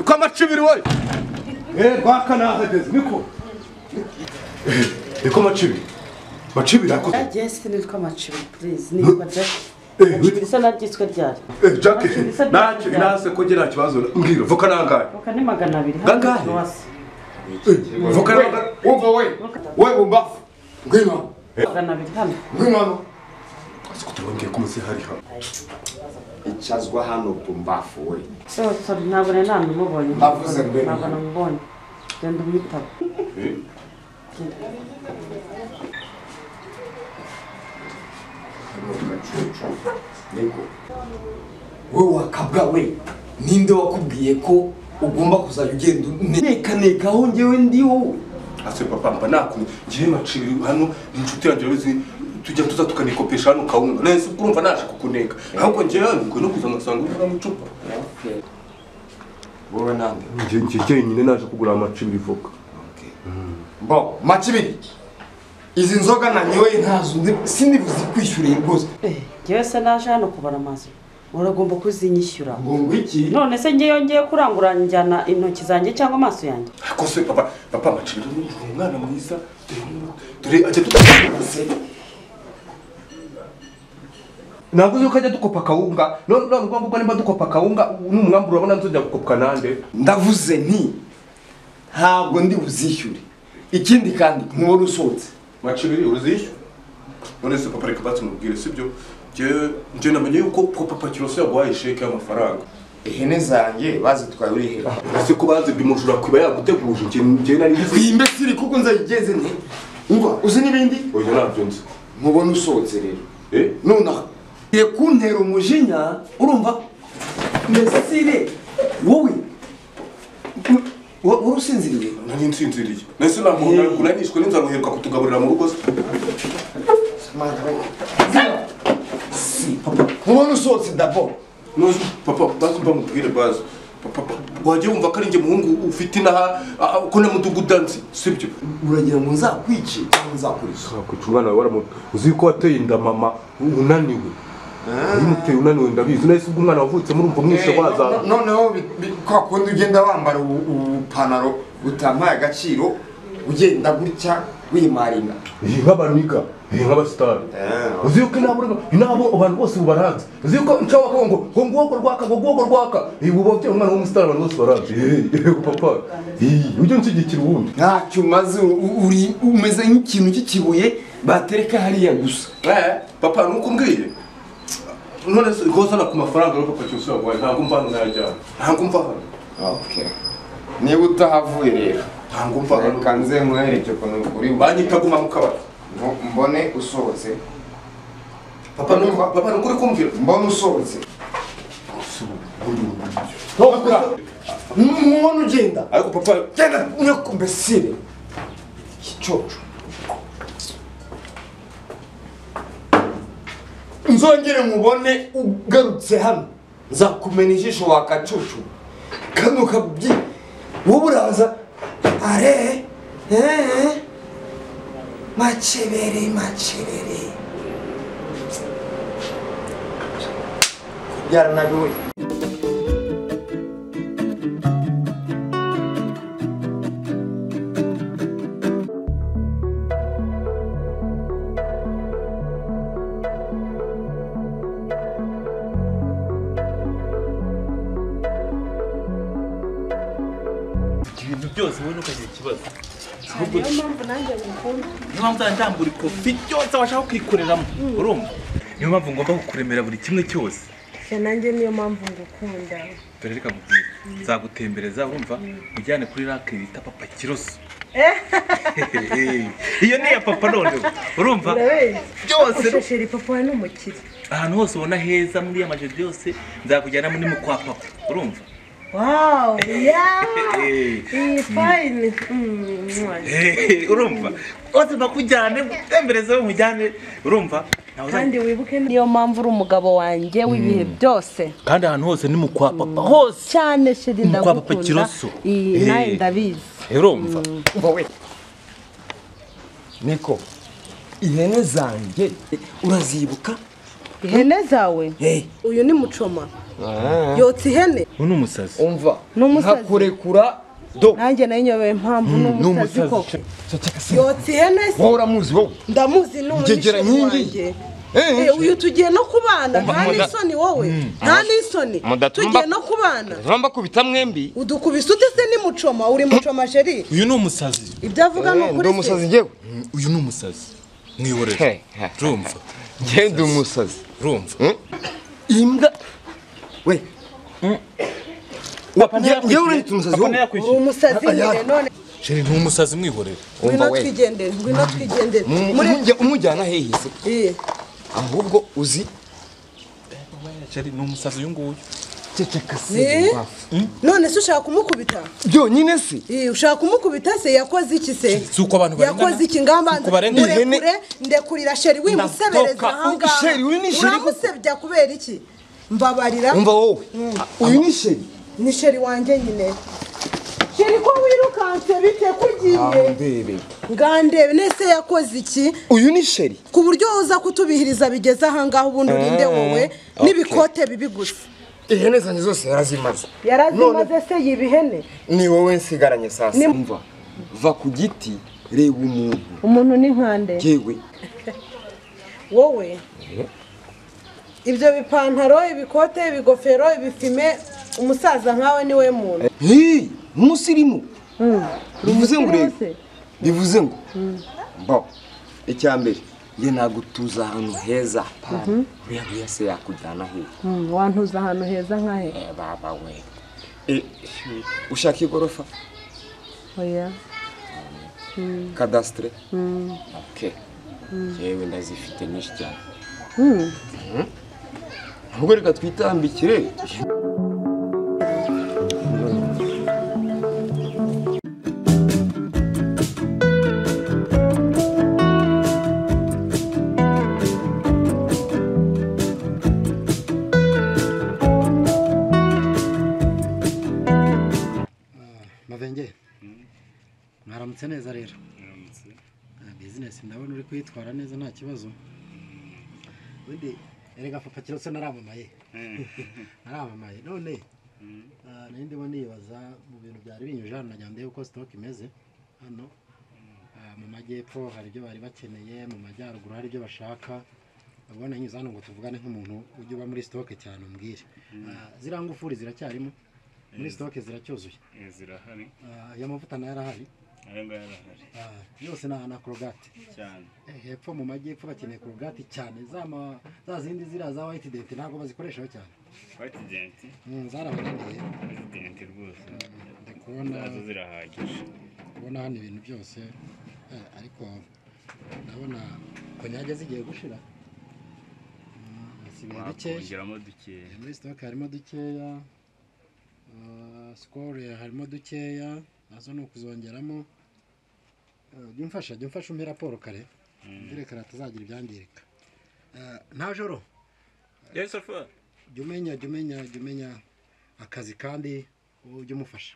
Niko amacibiri we. Rwaka nahageze niko. Niko macibiri. Macibiri ako. Yes, nitwa macibiri please. Nitwa Jack. Macibiri naryitswe ryari? Jack. Nacyo inase ko ngira kibazo. Mbwira voka nangahe? Voka ni 200. Gangahe? Voka nangahe? Umva we. We bumbafu. Ngwino. 200 hano. Ngwino hano. Asikuturonge kumusi hari ha. Icazwa hano bumbafu we. So sorry ntabwo namubonye. Bavuze ngwino. Ntabwo namubonye. Genda umwitaba. Niko. Wewe wakabwa we. Ninde wakubwiye ko ugomba kuzajya ugenda neka aho ngewe ndi wowe? Ase papa mba nakumye. Ngiye macibiri hano ni inshuti yanjye urabizi tujya tuza tukanikopesha hano kawunga. Nese urumva naje kukuneka. Ahubwo ngewe ngo no kuza ngasanga uri mu cupa. Wowe nande? Ngiye nyine naje kugura amacibiri voka. Okay. Bo macibiri. Izi nzoga nanyoye ntazo sindivuze kwishyuriye rwose. Ngewe se naje hano kubara amazi. Uragomba kuzinyishyura. Ngo iki? None se ngewe ngiye kurangura njyana intoki zanjye cyangwa amaso yanjye? Ko se papa, papa macibiri ni umwana mwiza. Dore ajya tudakuze. Navuze ko ajya dukopa kawunga. None none ngo nimba dukopa kawunga n'umwamburo urabona nzojya gukopka nande. Ndavuze nti ntabwo ndi buzishyure. Ikindi kandi nkubona usohotse. Macibiri uruzishyura? None se papa reka batse mubwire sibyo? Nje namenye yuko papa Kiroso yaguhaye sheke y'amafaranga. Ihene zanjye bazitwaye uri he? Ese ko bazibye umujura kwiba yaguteguje nje nari nzi. Imbesiri kuko nzayigeze nti. Umva uzi nibindi? Oya ntabyo nzi. Nkubona usohotse rero. Nonaha ye kuntera umujinya urumva? Mbesire wowe wowe usinziriye? Nari nsinziriye. Nese namuhura kunanishwe n'inzara uheruka kutugaburira mu rugo se. Si papa. Nkubona usohotse d'abord. No papa bazi mbamubwire bazi. Papa wagiye wumva ko ari nge muhungu ufite inaha ko na mudugudu nzi sibyo? Uragira ngo nzakwice cyangwa nzakurisha? Nzakwica umwana wawe uzi ko wateye inda mama unaniwe. Umuteye unaniwe ndabizi nahise ubwo umwana wavutse murumva mwishe waza. Noneho kwa kundi ugenda wambara ubupanaro butampaye agaciro ugenda gutya wimaringa. Nk'abaniga nk'abasitari. Uzi yuko inabo abantu bose ubaranze. Uzi yuko ncawa ko ngo nguwo rwaka ngo nguwo rwaka. Ibu bavye umwana w'umusitari abantu bose baranze. Papa. Ujye nshyigikira ubundi. Ntacyo umaze uri umeze nk'ikintu cy'ikibuye batereka hariya gusa. Papa nuko umbwiye. None se gozana ku mafaranga yo papa cyose yaguhaye ntabwo mva hano nayajyana. Ntabwo mva hano. Okay. Niba utahavuye rero ntabwo mva hano. Reka nze nkwereke ukuntu uri banyitaguma mu kabari. Mbone usohotse. Papa numva papa nukuri kumvira. Mbone usohotse. Mbone ugenda. Ariko papa genda nyakumbesire. Ikicoco. Nzongere mubone ugarutse hano. Nzakumena ijisho wakacucu. Kano kabyi. Wowe uraza are macebere macebere. Byaranabi we. Ibintu byose wowe ntukagira ikibazo. Niyo mpamvu nanjye ngukunda. Niyo mpamvu ndambura ikofi byose washaka kwikoreramo. Urumva? Niyo mpamvu ngomba kukuremera buri kimwe cyose. Nanjye niyo mpamvu ngukunda. Dore reka nkubwire. Nzagutembereza urumva ujyane kuri rake bita Papa Kiroso. Iyo ni ya papa none. Urumva? Byose chéri papa we ni umukire. Ahantu hose ubona heza muri ya majoro yose nzakujyana muri mu kwa papa. Urumva? Wow, yeah. Fine. Urumva? Ose bakujyane gutembereza umujyane urumva? Kandi wibuke niyo mpamvu uri umugabo wanjye w'ibihe byose. Kandi ahantu hose ni mu kwa papa hose. Cyane chéri ndagukunda. Mu kwa Papa Kiroso. Nawe ndabizi. Urumva? Umva we. Niko. Ihene zanjye urazibuka? Ihene zawe? Uyu ni mucoma. Yotsa ihene. Uyu ni umusazi. Umva. Ni umusazi. Nkakurekura do. Nanjye nayinyobeye impamvu ni umusazi koko. Yotsa ihene se. Wowe uramuzi wowe. Ndamuzi ni Ingegera nkingi. Uyu tugiye no kubana nta n'isoni wowe. Nta n'isoni. Tugiye no kubana. Uramba kubita mwembi. Udukubise ute se ni mucoma uri mucoma jeri. Uyu ni umusazi. Ibyo avuga ni ukuri. Ndi umusazi ngewe. Uyu ni umusazi. Mwihorere. Urumva. Ngewe ndi umusazi. Urumva. Imbwa. We. Ngewe uranyita umusazi wowe. Uri umusazi nyine none. Jeri ni umusazi mwihorere. Ngwino twigendere, ngwino twigendere. Umujyana hehe se? Ahubwo uzi Jeri ni umusazi uyu nguyu. Ceceka se. None se ushaka kumukubita? Byonyine se. Ushaka kumukubita se yakoze iki se? Suko abantu barengana. Yakoze iki ngamba murekure ndekurira Sheri wimusebereza ahangaha. Sheri uyu ni Sheri. Uramusebya kubera iki? Mbabarira. Umva wowe. Uyu ni Sheri. Ni Sheri wanjye nyine. Sheri ko wirukanse bite kugiye? Ndebe. Ngandebe nese yakoze iki? Uyu ni Sheri. Ku buryo uza kutubihiriza bigeze ahangaha ubundi urinde wowe n'ibikote bibi gusa. Ihene zanjye zose yarazimaze. Yarazimaze se yibihene? Ni wowe nsigaranye sasa. Umva. Va ku giti reba umuntu. Umuntu ni nkande. Yewe. Wowe. Ibyo bipantaro, ibikote, ibigofero, ibifime umusaza nkawe ni we muntu. Hi, umusirimu. Bivuze ngo rero. Bivuze ngo. Mbo. Icyambere nge nagutuza ahantu heza pana. Uriya uriya se yakujyana he? Wantuza ahantu heza nkahe? Baba we. Ushaka igorofa? Oya. Cadastre? Okay. Yewe ndazifite nyinshi cyane. Ahubwo reka twitambikire. Mavenge. Mwaramutse neza rero. Mwaramutse. Business ndabona uri kwitwara neza nta kibazo. Ubundi erega papa Kiroso naramamaye. Naramamaye none nari ndimo nibaza mu bintu byari binyuje hano najya ndebe uko stock imeze hano. Mu majyepfo hari ibyo bari bakeneye, mu majyaruguru hari ibyo bashaka. Ubona nyuze hano ngo tuvugane nk'umuntu ujya uba muri stock cyane umbwire. Ziriya ngufuri ziracyarimo? Muri stock ziracyuzuye? Zirahari. Aya mavuta nayo arahari? Ayo ngayo arahari. Yose na Colgate. Cyane. Hepfo mu majyepfo bakeneye Colgate cyane. Za zindi ziriya za White Dent ntabwo bazikoreshaho cyane. White Dent? Zarabananiye. White Dent rwose. Ndakubona nazo zirahagije. Kubona hano ibintu byose ariko ndabona konyage zigiye gushira. Hasigaye dukeya. Kongeramo dukeya. Muri stock harimo dukeya. Skol harimo dukeya nazo ni ukuzongeramo. Jya umfasha umpe raporo kare mbere kare hatazagira ibyangirika. Nta joro. Yes sir. Jya umenya akazi kandi ujye umufasha.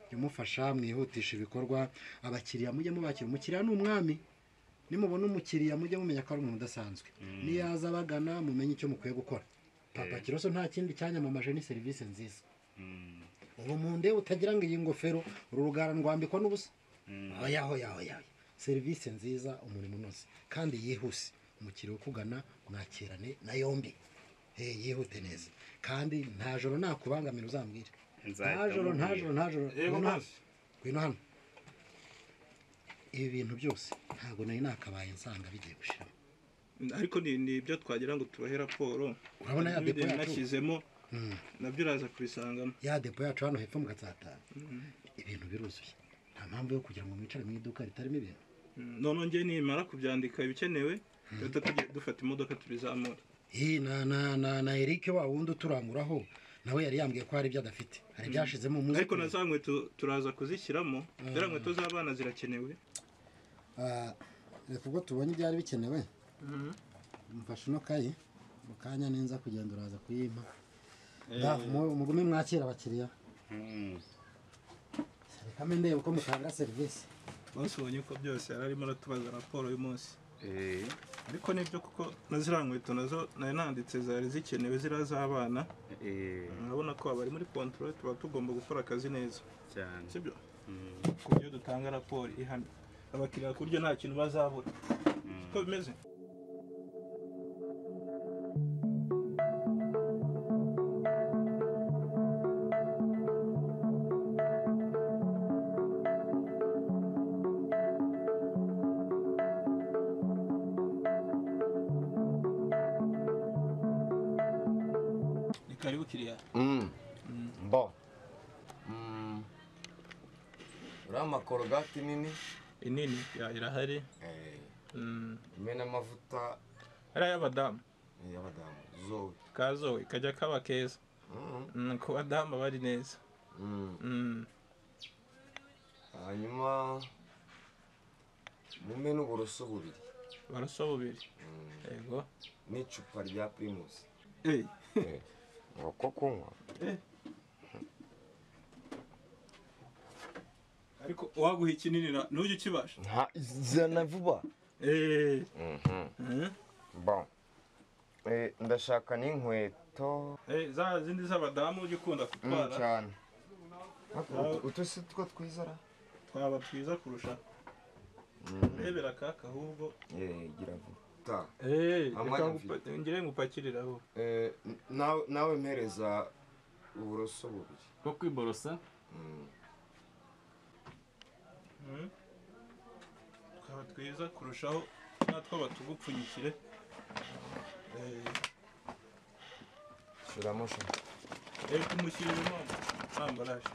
Jya umufasha mwihutisha ibikorwa. Abakiriya mujye mubakira. Umukiriya ni umwami. Nimubona umukiriya mujye mumenya ko ari umuntu udasanzwe. Niyaza abagana mumenye icyo mukwiye gukora. Papa Kiroso nta kindi cyanyamamaje ni serivisi nziza. Ubu munde utagira ngo iyi ngofero uru rugara rwambikwa n'ubusa. Oya oya oya. Serivisi nziza, umurimo unoze kandi yihuse. Umukiriya ukugana mwakirane na yombi. Yihute neza. Kandi nta joro nakubangamira uzambwira. Nta joro. Ngwino hano. Ibi bintu byose ntago nari nakabaye nsanga bigiye gushira. Ariko ni ibyo twagira ngo tubahe raporo. Urabona ya depo yacu nashyizemo. Nabyo uraza kubisangamo. Ya depo yacu hano hepfo mu Gatsata. Ibintu biruzuye. Nta mpamvu yo kugira ngo mwicare mu iduka ritarimo ibintu. None ngiye nimara kubyandika ibikenewe dufata imodoka tubizamura. Na Eric wa wundi uturanguraho nawe yari yambwiye ko hari ibyo adafite. Hari byashizemo umuzi. Ariko na za nkweto turaza kuzishyiramo. Ziriya nkweto z'abana zirakenewe. Reka ubwo tubonye ibyari bikenewe. Mfashe no kayi. Mu kanya ninza kugenda uraza kuyimpa. Mugume mwakira abakiriya. Reka mbe ndebe uko mutanga serivisi. Bose ubonye ko byose yari arimo aratubaza raporo y'umunsi. Ariko nibyo kuko na ziriya nkweto nazo nari nanditse zari zikenewe ziriya z'abana. Urabona ko abari muri control tuba tugomba gukora akazi neza cyane. Sibyo? Ku buryo dutanga raporo ihamye. Abakiriya ku buryo nta kintu bazabura. Uko bimeze? Karibu kiriya. Bon. Uriya korogati nini? Inini ya irahari. Imena amavuta. Ari ay'abadamu. Y'abadamu. Zoe. Ka Zoe kajya kaba keza. Ku badamu bari neza. Hanyuma mume n'uburoso bubiri. Uburoso bubiri. Yego. N'icupa rya Primus. Uko kunywa. Ariko waguha ikinini ntujye ukibasha. Nta zana vuba. Bon. Ndashaka n'inkweto. Za zindi z'abadamu ujye ukunda kutwara. Cyane. Utu si two twizara? Twaba twiza kurusha. Rebera kaka ahubwo. Gira vuba. Ngire ngupakirira aho. Nawe mpereza uburoso bubiri bwo kwiborosa. Twaba twiza kurushaho natwo batugupfunyikire. Shyiramo sha. Kumushyiramo ambaraje.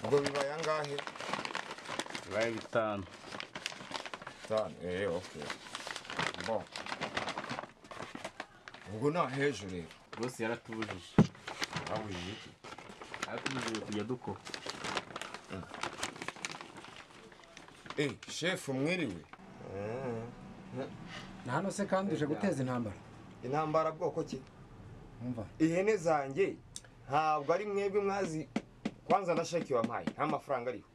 Ubwo bibaye angahe? Bibaye 5. 5, okay. Bon. Ubwo nta hejuru rero. Rwose yaratubujije. Abujije iki? Yaratubujije kujya dukora. Chef mwiriwe. Na hano se kandi uje guteza intambara. Intambara bwoko ki? Umva. Ihene zanjye ntabwo ari mwebwe mwazi. Kwanza na sheki wampaye nta mafaranga ariho.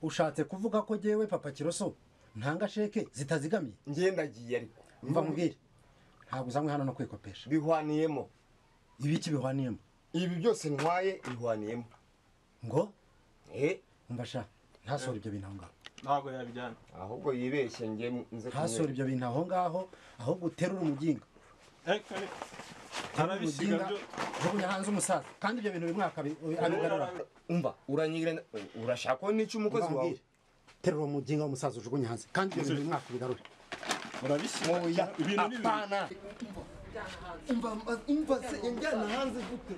Ushatse kuvuga ko jewe Papa Kiroso ntanga sheke zitazigamiye? Ngendagiye ariko. Umva nkubwire. Ntabwo uzanywe hano no kwikopesha. Bihwaniyemo. Ibiki bihwaniyemo? Ibi byose ntwaye bihwaniyemo. Ngo? Umva sha, ntasora ibyo bintu aho ngaho. Ntabwo yabijyana. Ahubwo yibeshye nge nze. Ntasora ibyo bintu aho ngaho, ahubwo uterura umuginga. Arabisiga byo jugunya hanze umusaza kandi ibyo bintu bimwaka abigarura. Umva uranyigira urashaka ko nica umukozi wawe. Terura umuginga w'umusaza ujugunya hanze kandi ibyo bintu bimwaka bigarura. Urabisiga ibintu ni apana. Umva se njyana hanze gute?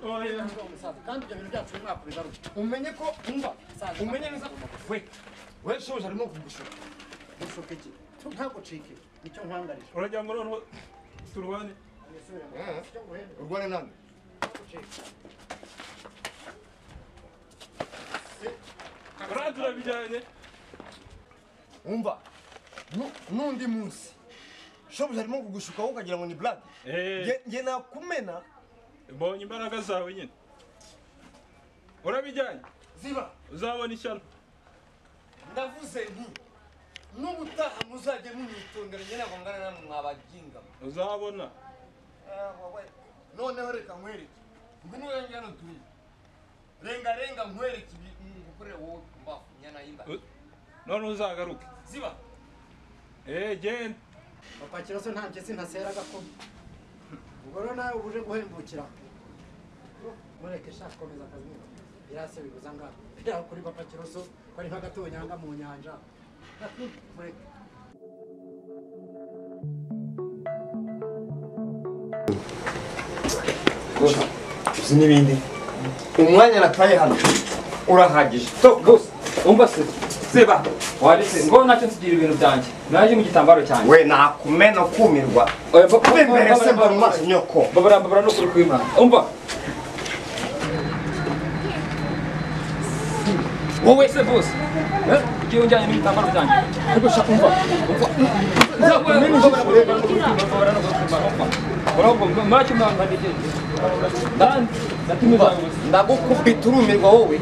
Kandi ibyo bintu byacu bimwaka bigarura. Umenye ko umva umenye neza we shoje arimo kugushuka. Gushuka iki? Ntabwo cike nicyo nkwangarije. Uragira ngo noneho turwane. Urwane nande? Turabijyanye. Umva n'undi munsi shobuja arimo kugushuka wowe ukagira ngo ni blague. Nge nakumena. Mbonye imbaraga zawe nyine. Urabijyanye? Ziba. Uzabona ishyano. Ndavuze nti n'ubutaha muzajye munyitondera njye ntabwo ngana namwe mwabaginga. Uzabona. Noneho reka nkwereke. Ngwino uyange hano turi. Renga renga nkwereke ngukorere wowe mbafu nyana y'imba. None uzagaruke. Ziba. Genda. Papa Kiroso nta mpyisi ntasera agakoma. Ubwo rero nawe ubuje guhembukira. Mureke sha komeza akazi nyine. Birase bibuza ngaho. Bira kuri Papa Kiroso ko ari nk'agatonyanga mu nyanja. Mureke. Uzi n'ibindi umwanya nataye hano urahagije. Rwose umva se seba waretse ngo nacyo nsigira ibintu byanjye naje mu gitambaro cyanjye. We nakumena kumirwa. Mbere se mba mu maso nyoko. Babara babara no kuri kwimana. Umva wowe se boss ugiye unjyanye n'ibitambaro byanjye ariko sha umva ndagukubita urumirwa wowe.